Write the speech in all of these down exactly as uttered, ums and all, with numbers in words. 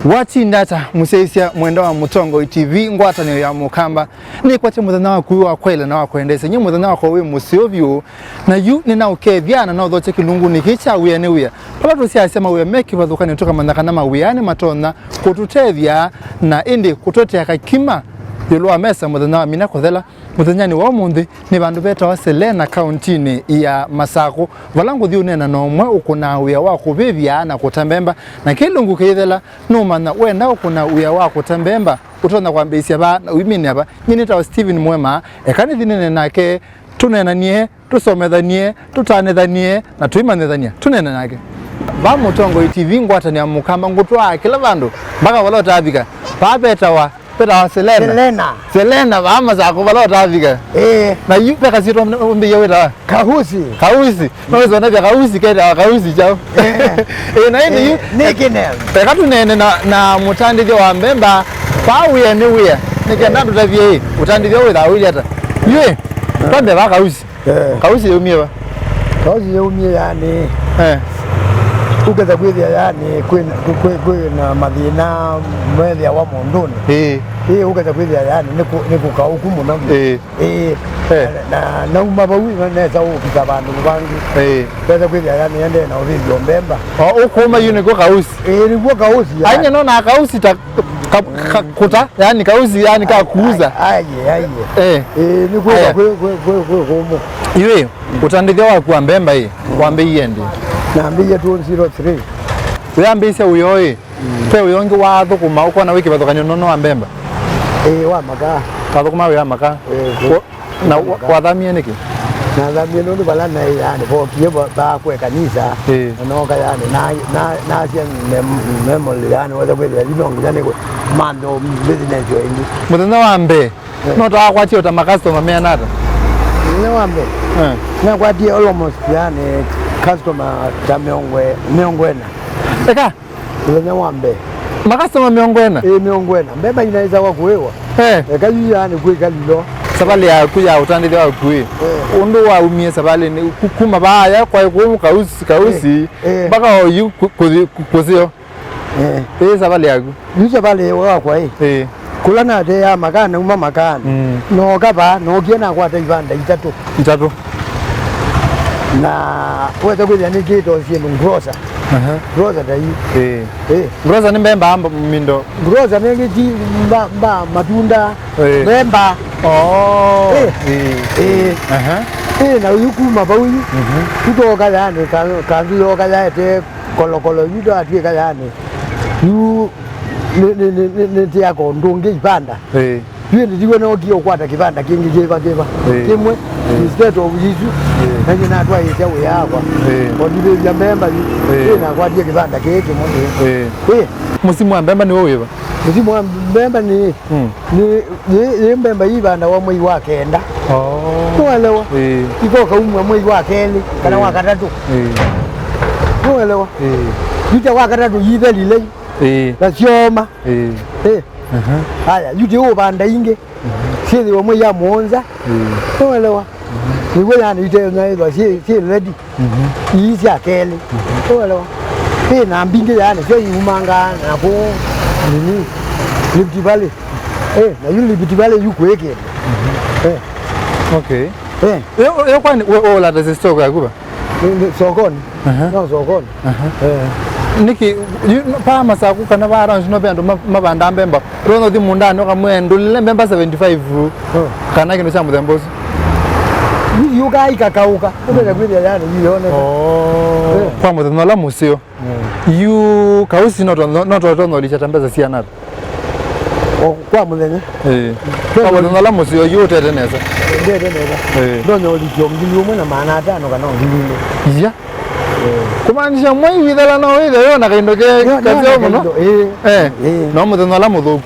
Watinda ata, mũsyaĩĩsya mwenda wa Mũtongoi T V, ngwatanĩo ya Mũkamba? Nĩkwatya mũthenya waku wĩ wa kwaĩla na wa kwendeesya, nyie mũthenya wakwa wĩ mũseo vyũ. Na yu nĩnaũkethya na naũthokya kĩlungunĩ kĩĩ kya wĩa nĩ wĩa, vala tũsyasya mawĩa me kĩvathũkany'o, tũkamanya kana mawĩa nĩmatonya kũtũtethya na ĩndĩ kũtũetea kakima ĩũlũ wa mesa mũthenya wa mina kũthela. Mũthenyanĩ wa ũmũnthĩ nĩ vandũ vetawa Selena, kauntinĩ ya Masakũ, vala ngũthi ũneena na ũmwe ũkũnaa wĩa wa kũvĩvya na kũta mbemba, na kĩlungu kĩyĩthela nũmanya wenda ũkũna wĩa wa kũta mbemba ũtonya kwambĩĩsya va na uiminĩa va. Nyie nĩtawa Stephen Mwema, eka nĩthi nĩnene nake, tũneenanie, tũsomethanie, tũtanĩthanie, na tũimanyĩthany'a. Tũneene nake. Va Mũtongoi T V, ngwatanĩo ya Mũkamba, ngũtwaa kĩla vandũ, mpaka vala ũtavika. Vaa vetawa, vetawa Selena. Selena. Selena, vaa Masakũ vala ũtavika. Ĩĩ. Na yu ve kasyĩtwa ũmbĩie wĩtawa? Kausi. Kausi. No wĩsonethya kausi ketawa kausi kyaũ? Eh. Ĩĩ, na ĩndĩ yu, eh, nĩ kĩnene. Eka tũneene na, na mũtandĩthya wa mbemba, vaa wĩa nĩ wĩa. Nĩ kenda tũtavye ĩ, ũtandĩthya wĩthaa ũilye ata? Yu ĩ, twambe vaa kausi. Eh. Kausi yaumie va? Kausi yaumie yani. Eh. Ũkesa kwĩthĩa yani kwĩ, kwĩ, kwĩ na mathĩna methĩawa mũndũnĩ. Ĩĩ. Ĩĩ, ũkesa kwĩthĩa yani nĩ kũ-, nĩ kũkaũku mũno. Ĩĩ. Ĩĩ. Eh. Na, na nauma vau, na nesa ũkisa vandũ vangĩ. Ĩĩ. Nesa kwĩthĩa yani endee na ũvĩvyo mbemba. O, ũkũma yu nĩkw'o kausi? Ĩĩ, nĩkw'o kausi, yani. Ainye no na kausi ta ka, ka, kũta, yani kausi, yani ka kuuza. Aye, aye. Eh. Ĩĩ, nĩkw'o. Aya. Kwĩ, kwĩ, kwĩ, kwĩ kũmũ. Iwe, ũtandĩthya waku wa mbemba ĩ, wambĩie ndĩ? Nambĩie two zero three. Wĩambĩĩsya wĩa ũyũ ĩ, ve wĩa ũngĩ wathũkũma ũkona wĩ kĩvathũkany'o nũndũ wa mbemba? Ĩĩ, wa makaa. Wathũkũma wĩa wa makaa? Ĩĩ. Wa-, na wa-, wathamie nĩkĩ? Nathamie nũndũ vala naĩ yani, vookie va-, vaakwa ĩkanisa. Ĩĩ. Na nooka yani, na, na, nasya mem-, memory yani, wesa kwĩthĩa yu no nginya nĩkwe manthe business yo ĩngĩ. Mũthenya wa mbee, eh, no twakwatie o ta makastoma meana ata? Mũthenya wa mbee, eh, nakwatie almost yani customer ta mĩongo ĩ-, mĩongo ĩna. Eka? Mũthenya wa mbee. Makastoma mĩongo ĩna? Ĩĩ, mĩongo ĩna. Mbemba inaĩsawa kũĩwa. Eh. Eka yu yani kwĩka lilo. Savalĩ yaku ya ũtandĩthya waku ĩ, eh, ũndũ waumie savalĩnĩ, ku-, kuma vaaya kwaĩ kũu kausi, kausi, eh, eh, mpaka o yu kũ-, kũthi-, kũ-, kũseo. Eh. Ĩĩ savalĩ yaku. Yu savalĩ wakwa ĩ. Ĩĩ. Kũla nateaa makaa, nauma makaanĩ. Mm. Nooka vaa, nookie nakwata ivanda itatũ. Itatũ. Na wesa kwĩthĩa nĩkĩĩte o syĩndũ grocer. Aha. Grocer ta ii. Ĩĩ. Ĩĩ. Grocer nĩ mbemba amba mindo. Grocer nĩngĩ ti mba, mba matunda. Ĩĩ. Mbemba. Oh. Ĩĩ. Ĩĩ. Ĩĩ. Aha. Ĩĩ, na yu kuma vau yu. Mhm. Yu twoka yani, ka-, kanzu yoka yaete kolokolo yu twatw'ĩka yani, yu nĩ, nĩ, nĩ, nĩ, nĩtĩaka ũndũ ũngĩ ivanda. Ĩĩ. Yu ĩndĩ tiwe nookie ũkwata kĩvanda kĩngĩ kĩva kĩva. Ĩĩ. Kĩmwe, ĩĩ, instead of isu, ĩĩ, nanyie natwaĩĩsya wĩa wakwa. Ĩĩ. Ondivĩvya mbemba yu. Ĩĩ. Ĩĩ, nakwatie kĩvanda kĩĩ kĩmwe. Ĩĩ. Ĩĩ. Ĩĩ. Mũsimu wa mbemba nĩw'o wĩva? Mũsimu wa mbemba nĩ, mm, nĩ, yĩ, yĩ mbemba iivandawa mwei wa kenda. Oh. Nĩwaelewa? Ĩĩ. Ikoka umwa mwei wa kelĩ, kana, ĩĩ, wa katatũ. Ĩĩ. Nĩwaelewa? Ĩĩ. Yu kya wa katatũ yithelile yu. Ĩĩ. Na syoma. Ĩĩ. Ĩĩ. Aha. Aya, yu ti ũvanda ingĩ. Mhm. Syĩthĩwa mwei ya mũonza. Ĩĩ. Nĩwaelewa? Mhm. Nĩw'o yani ite na ĩthwa syĩ, syĩ ready. Mhm. Ii sya kelĩ. Mhm. Nĩwaelewa? Ĩ na mbingĩ yani syo iumangaa na kũu nini, Rift Valley. Ĩ, na yu Rift Valley yu kwĩkĩte. Mhm. Ĩ. Okay. Ĩ. Yo, yo kwani we, we ũlatesĩ stock yaku va? Nĩ, nĩ sokoni. Aha. No sokoni. Aha. Eh. Nĩkĩ, yu, no, pa Masaku kana pa around no ve andũ ma-, mavandaa mbemba? Ũtonya ũthi mũũndanĩ ũkamwĩa ndũlĩle mbemba seventy five, oh, kana kĩndũ kya mũthemba ũsu? Yu yũkaa ikakaũka. Ũtonya kwĩthĩa yani yu yoneka. Oh. Eh. Kwa mũthenya ũla mũseo. Mm. Yu kausi no to-, no to-, tonya ũlikya ta mbesa siana ata? O, kwa mũthenya? Ĩĩ. Kwa mũthenya ũla mũseo yu ũtete nesa? Ndete nesa. Ĩĩ. Ndonya ũlikya o ngili ũmwe na maana atano kana o ngili ilĩ. Iya. Ĩĩ. Kũmaanisha mwei wĩthela no wĩthe wĩ na kaindo ke kaseo mũno? Ĩĩ. Eh. Ĩĩ. No mũthenya ũla mũthũku?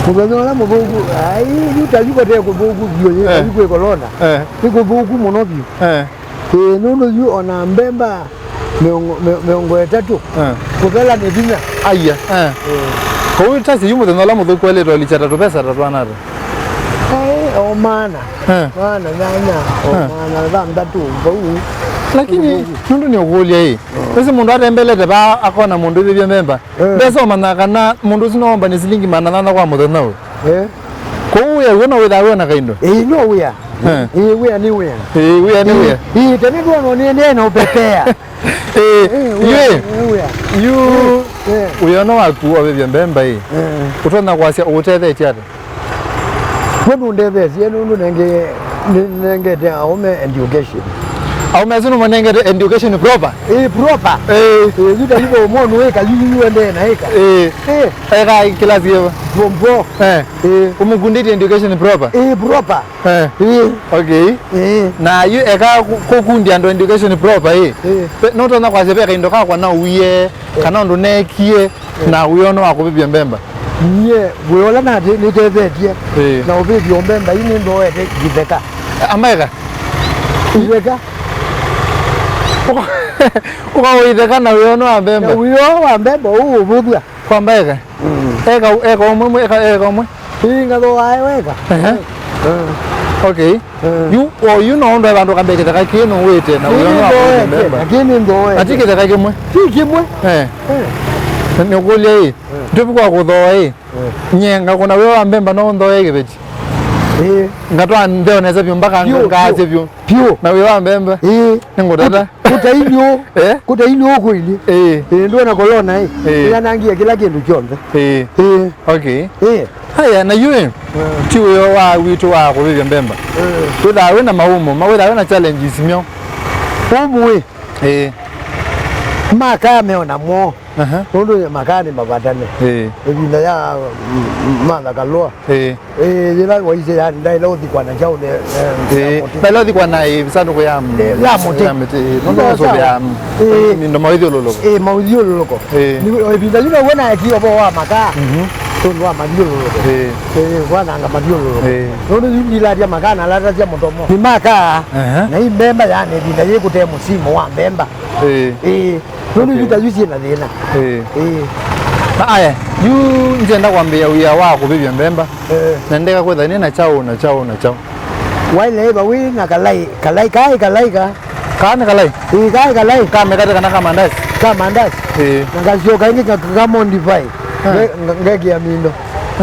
Mũthenya ũla mũthũku, ai, yu ta yu kote kũthũku vyũ, ĩ, eh, ta yu kwĩ corona. Eh. Nĩ kũthũku mũno vyũ. Eh. Ĩĩ, nũndũ yu ona mbemba mĩongo, mĩ-, mĩongo ĩtatũ, eh, kũthela nĩ vinya. Aya, eh. Ĩĩ. Kwoou tasi yu mũthenya ũla mũthũku waĩlĩte ũlikya ta tũvesa ta twana ata? Aĩ, o maana. Eh. Maana nyanya, o, eh, maana thanthatũ vau. Lakini nũndũ nĩ ũkũlya ĩ, ĩsi mũndũ atembelete vaa akona mũndũ ĩvĩvya mbemba, eh, ndesa ũmanya kana mũndũ ũsu no omba nĩ silingi maana thano kwa mũthenya ũyũ. Eh. Kũu wĩa w'o no wĩthaa wĩona kaindo. Ĩĩ, no wĩa. Eh. Ĩĩ, wĩa nĩ wĩa. Ĩĩ, wĩa nĩ wĩa. Ĩĩ, tene ndwona nĩendee na ũpepea. Ĩĩ, ĩĩ, yu wĩa, ĩ, wĩa. Yu, eh, wĩa ũno waku wa ũvĩvya mbemba ĩ, eh, ũtonya kwasya ũũtethetye ata? We nũndethetie nũndũ nenge-, nĩ-, nengete aũme education. Aũme asu nĩmanengete education proper? Ĩĩ, proper. Ĩĩ. Ĩĩ, yu ta ivo ũmwe nũĩka, yu, yu, yu endee na ĩka. Ĩĩ. Ĩĩ. Eka kĩlasi yĩva? Form four. Eh. Ĩĩ. Ũmũkundĩtie education proper? Ĩĩ, proper. Eh. Ĩĩ. Okay. Ĩĩ. Na yu eka kũ-, kũkundya andũ education proper, ĩĩ. Ĩĩ. Pe-, nũtonya kwasya ve kaindo kakwa nauie, ĩĩ, kana ũndũ neekie, ĩĩ, na wĩono wa kũvĩvya mbemba? Nyie wĩa ũla nate nĩtethetye, ĩĩ, na ũvĩvya mbemba ii nĩndoete itheka. Amaeka? Itheka. Ũka-, ũkaũitheka na wĩono wa mbemba? Na wĩoo wa mbemba ũũvũthw'a. Kwa mbaeka? Mm. Eka, eka ũmwe, mwe-, eka, eka ũmwe? Ii, ngathooa aĩ weka. Ehe. Mm. Okay. Mm. Yu, o yu no ũndũ vandũ kambe kĩtheka kĩĩ nũwĩte na wĩono wa kũvĩvya mbemba. Lakini ndoe. Ati kĩtheka kĩmwe? Ti kĩmwe. Eh. Eh. Na nĩũkũlya ĩ, mm, ndĩvi kwa kũthooa ĩ. Mm. Nye ngakũna wĩa wa mbemba no ũnthooe kĩveti. Ĩĩ. Ngatwaa ntheo nesa vyũ mpaka. Vyũ, ngaasye vyũ. Vyũ. Na wĩa wa mbemba. Ĩĩ. Nĩngũtata. Kũta inyũ. Eh? Kũta inyũ kweli. Ĩĩ. Ĩĩ, ndwona corona ĩ. Ĩĩ. Ĩyanangie kĩla kĩndũ kyonthe. Ĩĩ. Ĩĩ. Okay. Ĩĩ. Haya, na yu ĩ, mm, ti wĩa wa witũ wa kũvĩvya mbemba. Mm. Wĩthaa wĩna maumo, ma wĩthaa wĩna challenges myo. Umu ĩ. Ĩĩ. Makaa meona mo. Aha. Nũndũ makaa nĩ mavatane. Ĩĩ. Ĩvinda ya, mm, Martha Karua. Ĩĩ. Ĩĩ, yĩla waisye yani ndaĩla ũthikwa na kyaũ nĩ, eh, ĩĩ, kya mũtĩ. Ndaĩla ũthikwa na, ĩĩ, sandũkũ ya, mm, eh, ya mũtĩ. Ya mĩtĩ, ĩĩ. Nũndũ sawa, ũsũvĩa, mm, ĩĩ, mindo maũthyũlũlũko. Ĩĩ, maũthyũlũlũko. Ĩĩ. Nĩ, ĩvinda yĩla wona eki ũvoo wa makaa. Mhm. Nũndũ wa mathyũlũlũko. Ĩĩ. Ĩĩ, kwananga mathyũlũlũko. Ĩĩ. Nũndũ yu ndilatya makaa na latasya mũtomo. Nĩ makaa. Aha. Na ii mbemba yani ĩvinda yĩkũte mũsimu wa mbemba. Ĩĩ. Ĩĩ. Nũndũ, okay, yu ta yu syĩ na thĩna. Ĩĩ. Ĩĩ. Na aya, yu ngyenda kwambĩĩa wĩa wa kũvĩvya mbemba. Ĩĩ. Na ndeka kwĩtha nĩ na kyaũ, na kyaũ, na kyaũ. Waĩle ĩva wĩ na kalai, kalai, kaĩ kalai ka. Kaa nĩ kalai? Ĩĩ, kaĩ kalai. Ka mĩkate kana ka mandasi? Ka mandasi. Ĩĩ. Na ngasyoka ĩngĩ nga-, ka modify. Ah. Nge-, nga-, ngekĩa mindo.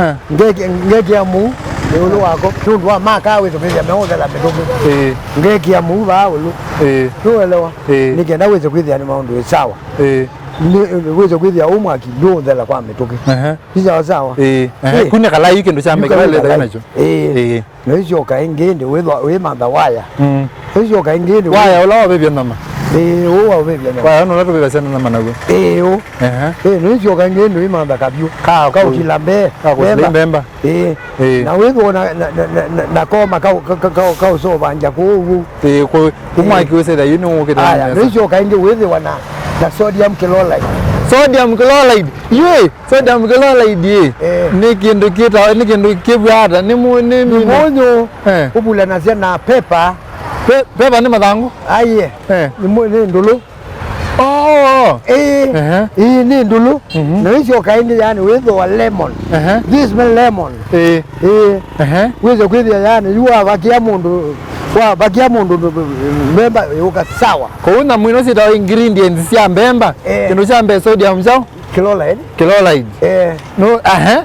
Ah. Ngekĩa, ngekĩa mũu ĩũlũ wako. Nũndũ wa makaa wĩsũkĩthya meũthela mĩtũkĩ. Ĩĩ. Ngekĩa mũu vaa ũlũ. Ĩĩ. Nũelewa? Ĩĩ. Nĩ kenda wĩse kwĩthĩa nĩ maũndũ ĩ sawa. Ĩĩ. Nĩ, wĩse kwĩthĩa ũ mwaki ndũũthela kwa mĩtũkĩ. Ehe. Nĩ sawa sawa? Ĩĩ. Ehe. Ĩĩ. Kune kalai kĩndũ kya mbee kĩla lethĩwa nakyo. Ĩĩ. Ĩĩ. Na ĩsyoka ĩngĩ ĩndĩ wĩthwa, wĩmantha waya. Mm. Ĩsyoka ĩngĩ ĩndĩ wĩ- Waya ũla wavĩvya nyama. Ĩĩ, ũũ wavĩvya nyama. Waya ũla tũvĩvasya nyama naw'o. Ĩĩ, ũ. Ehe. Ĩĩ, na ĩsyoka ĩngĩ ĩndĩ wĩmantha kavyũ. Ka kũ-, kaũtila mbee. Ka kũtila mbemba. Ĩĩ. Ĩĩ. Na wĩthwa na, na, na, na, na koma kau-, ka-, ka-, ka-, kaũsovangya kũu. Ĩĩ, kũ-, kũ mwaki wĩsĩtha yu nĩwũkĩte. Aya, nesa. Nĩsyoka ĩngĩ wĩthĩwa na, na sodium chloride. Sodium chloride? Yu ĩ, sodium chloride ĩ, ĩĩ, nĩ kĩndũ kĩtawa, nĩ kĩndũ kĩvw'a ata? Nĩ mu-, nĩ, nĩ mĩnĩ. Mũnyũ. Eh. Ũvulanasya na pepa. Pe-, pepa nĩ mathangũ? Aiye. Eh. Nĩ mu-, nĩ ndũlũ. Oh! Ĩĩ. Ehe. Ĩĩ, nĩ ndũlũ. Mhm. Na ĩsyoka ĩngĩ, yani, wĩthĩwa lemon. Ehe. This smell lemon. Ĩĩ. Ĩĩ. Ehe. Wĩse kwĩthĩa, yani, yu wavakia mũndũ, wavakia mũndũ mbemba yũka sawa. Kwoou nyamũ ino syĩtawa ingredients sya mbemba. Eh. Kĩndũ kya mbee, sodium kyaũ? Chloride. Chloride. Eh. No, ehe.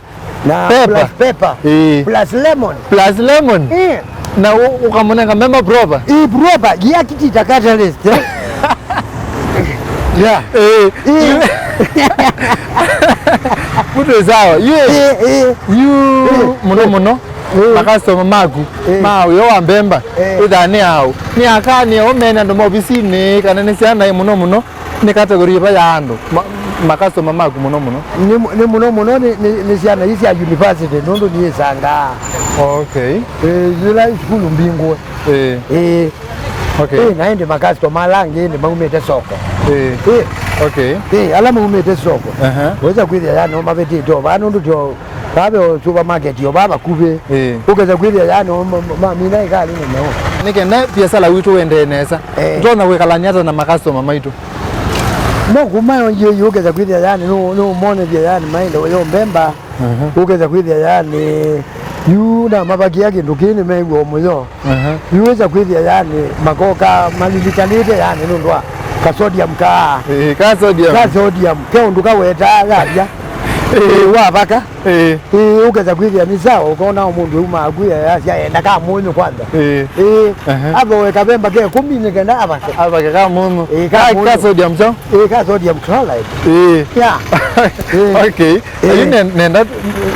Na pepper. Plus pepper. Ĩĩ. Plus lemon. Plus lemon. Eh. Na ũ-, ũkamũnenga mbemba proper. Ĩĩ, proper. Gia kitita catalyst, eh. Yeah. Ĩĩ. Ĩĩ. Mũndũ sawa. Yu. Ĩĩ, ĩĩ. Yu. Ĩĩ. Mũno mũno. Ĩĩ. Makasitoma maku. Ĩĩ. Ma ũyo wa mbemba. Ĩĩ. Ĩthaa nĩ aũ? Nĩ aka, nĩ aũme, nĩ andũ ma ovisinĩ, kana nĩ syana, mũno mũno? Nĩ category ĩva ya andũ ma, makasitoma maku mũno mũno? Nĩ, nĩ mũno mũno nĩ, nĩ, nĩ syana ii sya university, nũndũ niĩsangaa. Okay. Ĩĩ, yĩla sukulu mbingũe. Ĩĩ. Ĩĩ. Okay. Ĩĩ, na ĩndĩ makasitoma ala angĩ ĩndĩ maumĩte soko. Ĩĩ. Ĩĩ. Okay. Ĩĩ, ala maumĩte soko. Aha. Wĩsa kwĩthĩa yani mavĩtĩte o vaa nũndũ tyo Vaa ve o supermarket o vaa vakuvĩ. Ĩĩ. Ũkesa kwĩthĩa yani ma-, ma-, mamina ĩkalĩ nene o. Nĩ kenda viasala witũ ũendee nesa. Eh. Tũtonya kwĩkalany'a ata na makasitoma maitũ? No kuma yo yĩĩ ũkesa kwĩthĩa yani nũ-, nũmonethya yani maendeeo yo mbemba. Mhm. Ũkesa kwĩthĩa yani Yu namavakĩa kĩndũ kĩĩ nĩmew'a o mũyo. Aha. Yu wĩsa kwĩthĩa yani makoka malilikanĩte yani nũndũ wa ka sodium kaa. Eh, ka sodium. Ka sodium. Ke ũndũ kawetaa yavya. Eh, wavaka. Eh. Ĩĩ, ũkesa kwĩthĩa nĩ sawa, ũkona o mũndũ eumaa ku yasya enda ka mũnyũ kwanza. Eh. Ĩĩ, aha, athoe kavemba ke kũmi nĩ kenda avake. Avake ka mũnyũ. Ĩĩ, ka, ka mũnyũ. Ka sodium kyaũ? Ĩĩ, ka sodium chloride. Ĩĩ. Yeah. Ĩĩ. Okay. Ĩĩ. Yu ne-, nenda,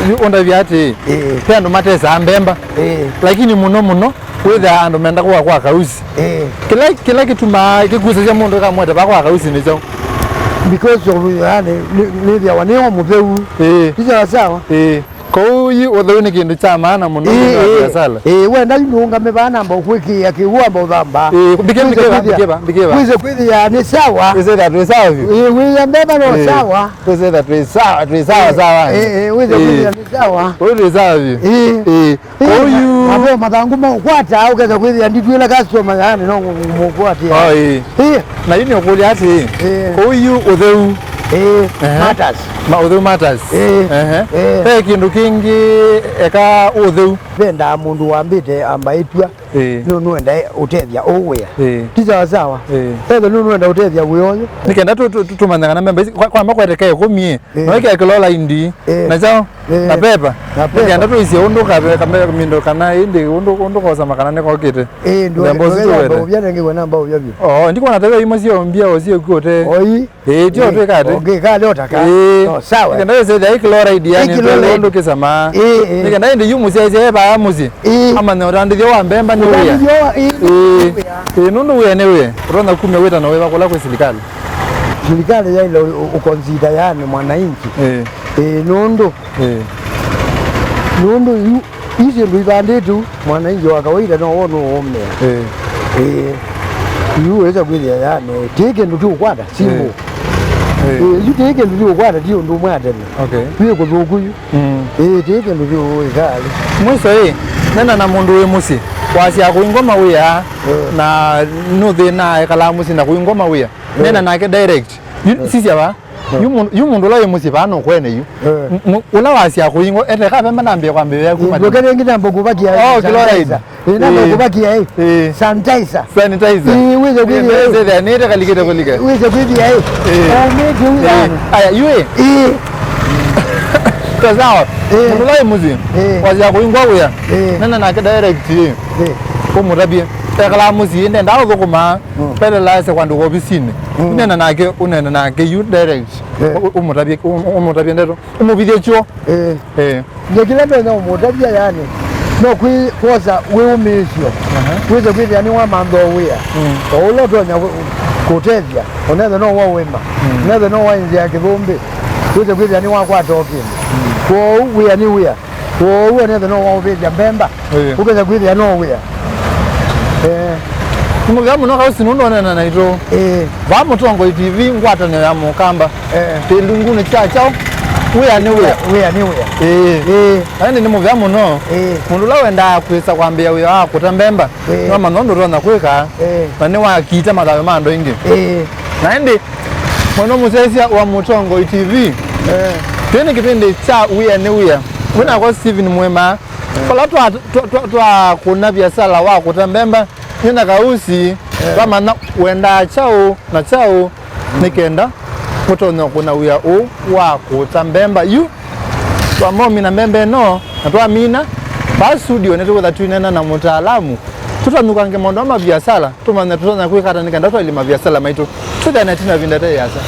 yu ũndavya atĩ, ĩĩ, ve andũ matesaa mbemba. Ĩĩ. Lakini mũno mũno, wĩthĩaa andũ menda kũa kwa kausi. Ĩĩ. Kĩla, kĩla kĩtumaa kĩkusasya mũndũ kamwete va kwa kausi nĩ kyaũ? Because of, yani, nĩ, nĩthĩawa nĩ o mũtheu. Ĩĩ. Ti sawa sawa? Ĩĩ. Kwoou yu ũtheu nĩ kĩndũ kya maana mũno nthĩnĩ wa biasala. Ĩĩ, wenda yu nũũngame vaa namba ũkwĩkĩĩa kĩw'ũ amba ũthamba. Ĩĩ, mbike, mbike va, mbike va, mbike va. Wĩse kwĩthĩa nĩ sawa. Wĩse that twĩ sawa vyũ. Ĩĩ, wĩya mbemba no sawa. Wĩse that twĩ sawa, twĩ sawa, sawa. Ĩĩ, ĩĩ, wĩse kwĩthĩa nĩ sawa. Ũyũ twĩ sawa vyũ. Ĩĩ. Ĩĩ. Kwoou yu maveo mathangũ maũkwata, ũkesa kwĩthĩa nditwĩla customer, yani, no mũkwatĩa. Oh, ĩĩ. Ĩĩ. Na yu nĩũkũlya atĩĩ, ĩĩ, kwoou yu ũtheu. Ĩĩ, ehe, matters. Ma, ũtheu matters. Ĩĩ. Ehe. Ĩĩ. Ve kĩndũ kĩngĩ eka ũtheu. Vendaa mũndũ wambĩte amba ĩtw'a. Ĩĩ. Nũ-, nũenda ũtethya ũũ wĩa. Ĩĩ. Ti sawa sawa. Ĩĩ. Ethe nũ-, nũenda ũtethya wĩa ũyũ. Nĩ kenda tũ-, tũ-, tũ-, tũmanyagana memba ici, kwa, kwa makwete ke kũmi, ĩĩ, no ĩke chloride. Ĩĩ. Na kyaũ? Ĩĩ. Na pepa. Na pepa. Nĩkenda tũisye ũndũ kave-, kame-, mindo kana ĩndĩ ũndũ, ũndũ kosama kana nĩkokĩte. Ĩĩ, ndũ-, mũthemba ũsu ndũkethĩa tũwene. Mbaũvya nengĩwe na mbaũvya vyũ. Oo, ndikona tave imwe sio mbia ũsiũkũte. Oi. Ĩĩ, tio twĩkate. Ongekale otaka. Ĩĩ. No, sawa. Nĩkenda ĩsethĩa ĩ chloride, yani, ĩ chloride, ũndũ kĩsamaa. Ĩĩ, ĩĩ. Nĩkenda ĩndĩ yu mũsyaĩsya e vaya mũsyĩ. Ĩĩ. Amanya ũtandĩthyo wa mbemba nĩ wĩa. Ũtandĩthyo wa, ĩĩ, ĩĩ, nĩ wĩa. Ĩĩ, nũndũ wĩa nĩ wĩa. Ũtonya kumya wĩtano wĩva kũla kwĩ silikalĩ? Silikalĩ yaĩle ũ-, ũ-, ũkonsita yani mwananchi. Ĩĩ. Ĩĩ, nũndũ. Ĩĩ. Nũndũ yu, ii syĩndũ ivandĩtwe, mwananchi wa kawaida no wone ũũmĩa. Ĩĩ. Ĩĩ. Yu wĩsa kwĩthĩa yani, ti kĩndũ tũũkwata, simple. Ĩĩ. Ĩĩ. Ĩĩ, yu ti kĩndũ tũũkwata, ti ũndũ ũmwe atene. Okay. Twĩ kũthũku yu. Mm. Ĩĩ, ti kĩndũ tũũĩkaa. Mwiso ĩ, nena na mũndũ wĩ mũsyĩ, wasya kũingwa mawĩa, ĩĩ, na nũthĩnaa ekalaa mũsyĩ na kũingwa mawĩa. Ĩĩ. Nena nake direct. Yu, ĩĩ, sisya va? Yu mũndũ, yu mũndũ ũla wĩ mũsyĩ vaa nũkwene yu. Eh. M-, m-, ũla wasya kũingwa, ete kavemba nambĩe kwambĩĩa kuma. Ndũkĩlĩngĩ namba kũvakia. Oh, sanitizer. Chloride. Ĩ, namba, eh, kũvakia, eh. Eh. Sanitizer. Sanitizer. Ĩ, wĩse kwĩthĩa, eh. Nĩte kalikĩte kũlika. Wĩse kwĩthĩa, eh. Eh. Omĩte, eh, yani. Aya, yu, eh. Eh. Ta sawa. Eh. Mũndũ ũla wĩ mũsyĩ. Eh. Wasya kũingwa wĩa. Eh. Nena nake direct, eh. Eh. Ũmũtavye. Ekalaa mũsyĩ, ndendaa ũthũkũmaa. Mm. Pelelase kwandũ ovisinĩ. Mm. Ũnena nake, ũnena nake yu direct. Eh. Ũ-, ũmũtavye, ũ-, ũmũtavye ndeto. Ũmũvithye kyuo. Eh. Eh. Ndio kĩla ndonya ũmũtavya yani. No kwĩ kwosa wĩũmĩĩsyo. Aha. Wĩse kwĩthĩa nĩ wamantha wĩa. Mm. O ũla ũtonya kũ-, kũtethya. Onethe no wa wĩma. Mm. Onethe no wa nzĩa ya kĩthũmbĩ. Wĩse kwĩthĩa nĩ wakwata o kĩndũ. Mm. Kwoou wĩa nĩ wĩa. Kwoou onethe no waũvĩtya mbemba. Ĩĩ. Ũkesa kwĩthĩa no wĩa. Eh. Nĩ mũvea mũno Kausi nũndũ ũneena naitũ. Ĩĩ. Vaa Mũtongoi T V ngwatanĩo ya Mũkamba. Eh. Kĩlungunĩ kya kyaũ? Wĩa nĩ wĩa. Wĩa nĩ wĩa. Ĩĩ. Ĩĩ. Aĩndĩ nĩ mũvea mũno. Ĩĩ. Mũndũ ũla wendaa kwĩsa kwambĩĩa wĩa wa kũta mbemba, ĩĩ, nĩwamanya ũndũ ũtonya kwĩka, ĩĩ, na nĩwakita mathayũ ma andũ aingĩ. Ĩĩ. Na ĩndĩ, mwene mũsyaĩĩsya wa Mũtongoi T V, ĩĩ, kĩĩ nĩ kĩvĩndĩ kya Wĩa nĩ Wĩa. Wĩ nakwa Stephen Mwĩma. Vala twa, twa, twa, twakũna viasala wa kũta mbemba, nĩ na Kausi, eh, twamanya wendaa kyaũ na kyaũ, nĩ kenda mũtonye kũna wĩa ũũ wa kũta mbemba. Yu twamomina mbemba ĩno, na twamina, vaa studio nĩtũkwĩtha twĩneena na mũtaalamu, tũtanũkange maũndũ ma viasala, tũmanye tũtonya kwĩka ata nĩ kenda twaĩlye maviasala maitũ twĩthĩane ĩtina ĩvinda ĩte yĩasa.